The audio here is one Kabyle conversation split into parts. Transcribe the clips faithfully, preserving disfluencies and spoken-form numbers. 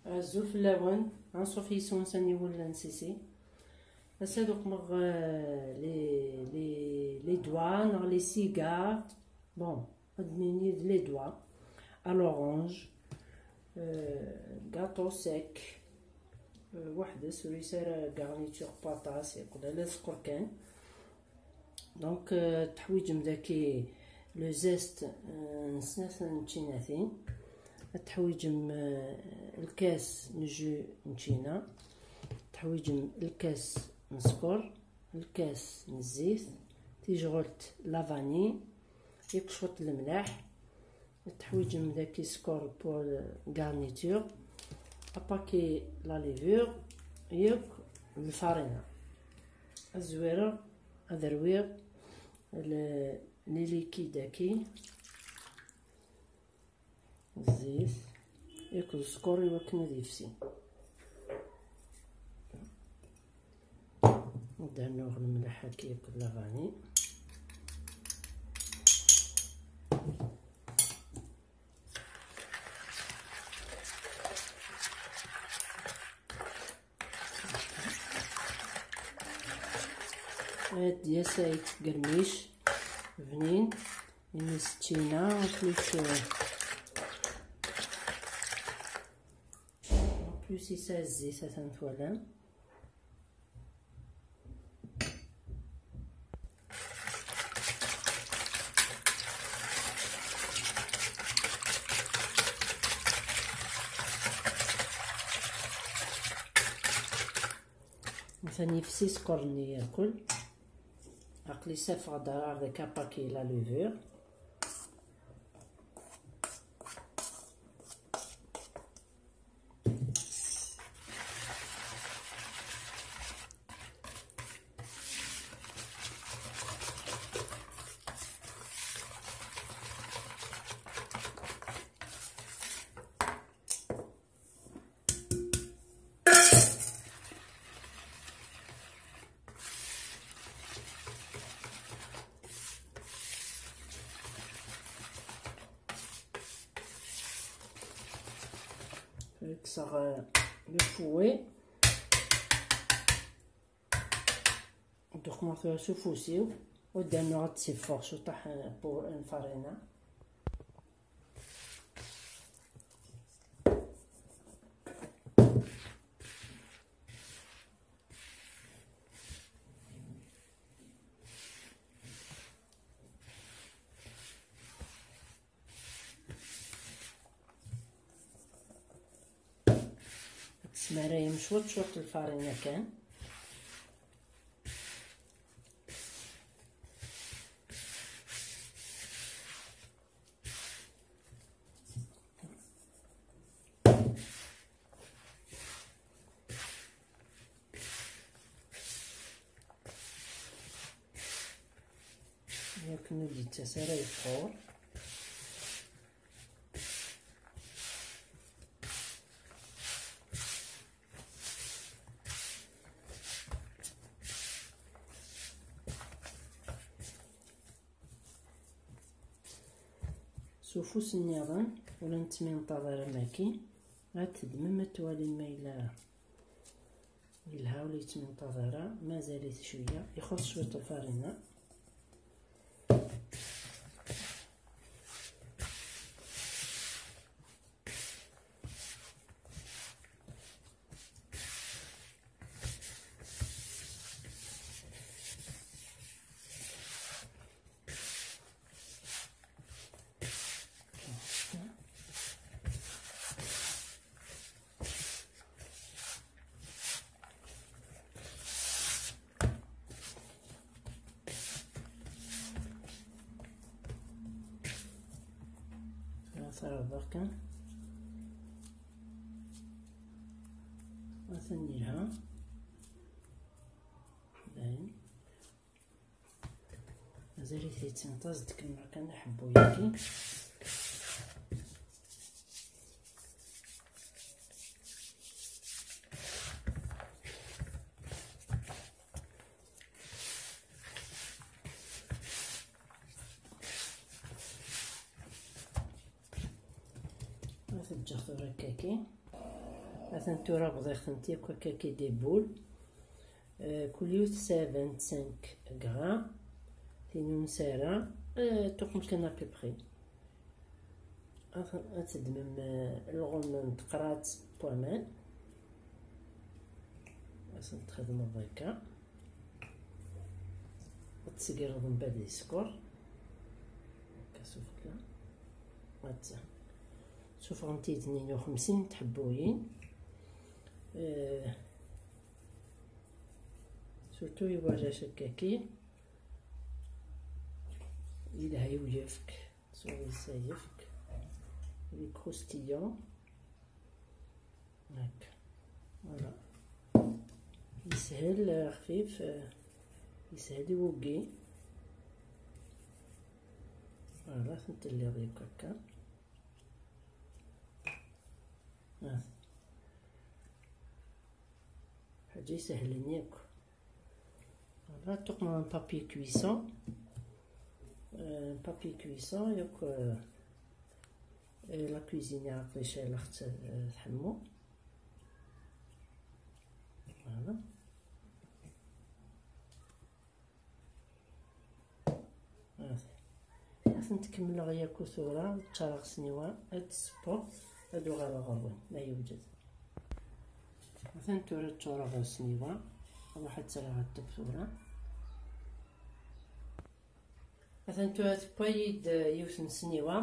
Azul fell-awen, anṣuf yis-wen s aniwel n Sisi. Ass-a ad uqmeɣ, euh, les, les, les doigts neɣ les cigares. Bon, ad d-nini d les doigts à l'orange, euh, gâteau sec, euh, weḥd-s, ur yesɛi ara garniture patas, yeqqel ala sskeṛ kan. Donc, euh, teḥwiǧem daki le zeste, euh, n snat n tčinatin. Ad teḥwiǧem, euh, lkas n jus n ččina. Teḥwiǧem lkas n sskeṛ, lkas n zzit, tijɣelt la vanille, yak cwiṭ lemlaḥ. Teḥwiǧem daki sskeṛ pour garniture, apaki la levure, yak lfarina. Ad zwireɣ, ad rwiɣ le, les liquides-agi, zzit, akked sskeṛ i wakken ad yefsi. Ad d-rnuɣ lemlaḥ-agi akked la vanille. Ad d-yas ay tgermic bnin, imi s tčina, plus, euh, plus yesɛa zzit, atan twalam. Atan yefsi sskeṛ-nni yakul. Aql-i safeɣ-d ar deg apaki la levure. Kkseɣ, euh, le fouet. Ddexxmeɣ tura s ufus-iw, u d-rnuɣ ad tt-iffeɣ ciṭuḥ, euh, pour une farina. Ad tesmarayem cwiṭ cwiṭ lfarina kan. Akken ur d-yettas ara yeqqur. S ufus nniḍen, ur nettminṭaḍ ara maki. Ad teddmem ad twalim ma yella yelha, ur yettminṭaḍ ara, mazal-it cwiya, ixuṣṣ cwiṭ lfarina. Ad terreḍ kan. Atan yelha. Dayen. Mazal-it yettenṭaz-d, kemmel kan aḥebbuy-agi. Ad t-ǧǧeɣ tura akkagi. Atan tura bḍiɣ-tent yakk akka ki des boules. Euh, kul yiwet sɛa vingt-cinq grammes. Tin ur nesɛi ara, euh, tuqem kan à peu près. Ad, ad teddmem, euh, lɣem n teqrɛet n waman. Ad ten-txedmeḍ akka. Ad tesgreḍ mbeɛd di sskeṛ. Akka sufella. Atta. Sufɣent-iyi-d tnin u xemsin n tḥebbuyin. Eh, surtout i warrac akkaki. Yelha i uyefk. Sɛu-yas ayefk. Il est croustillant. Haka. Voilà. Yeshel, eh, xfif, eh, yeshel i wuggi. Voilà, ad ten-telliḍ yakk akka. Ah. Ḥaǧa isehlen yakk. Voilà, tuqmeḍ papier cuisson. Euh, papier cuisson, yakk, euh, et la cuisine, après, chez l'artiste, euh, tḥemmu. Voilà. Ad tent-kemmleɣ yakk tura, ččareɣ sniwa, ad d-ssewweɣ, ad uɣaleɣ ɣer-wen, ma yewjed. Atan tura ččureɣ sniwa, ruḥ ad tt-rreɣ ad teb tura. Atan tura tewwa-yi-d yiwet n sniwa,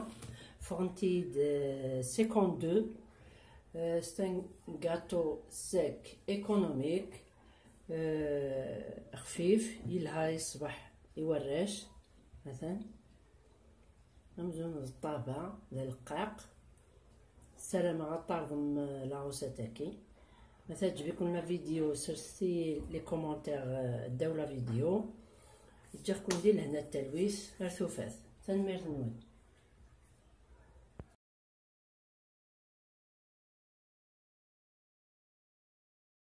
ffɣent-iyi-d, euh, cinquante-deux. Euh, c'est un gâteau sec, économique, euh, xfif, yelha i ṣṣbeḥ i warrac. Atan amzun d ṭṭaba, d aleqqaq. Ssarameɣ ad tarḍem, euh, la recette-agi. Ma teɛǧeb-iken la vidéo, serset-iyi les commentaires, euh, ddaw la vidéo. Ǧǧiɣ-ken di lehna d talwit, ar tufat. Tanemmirt-nwen.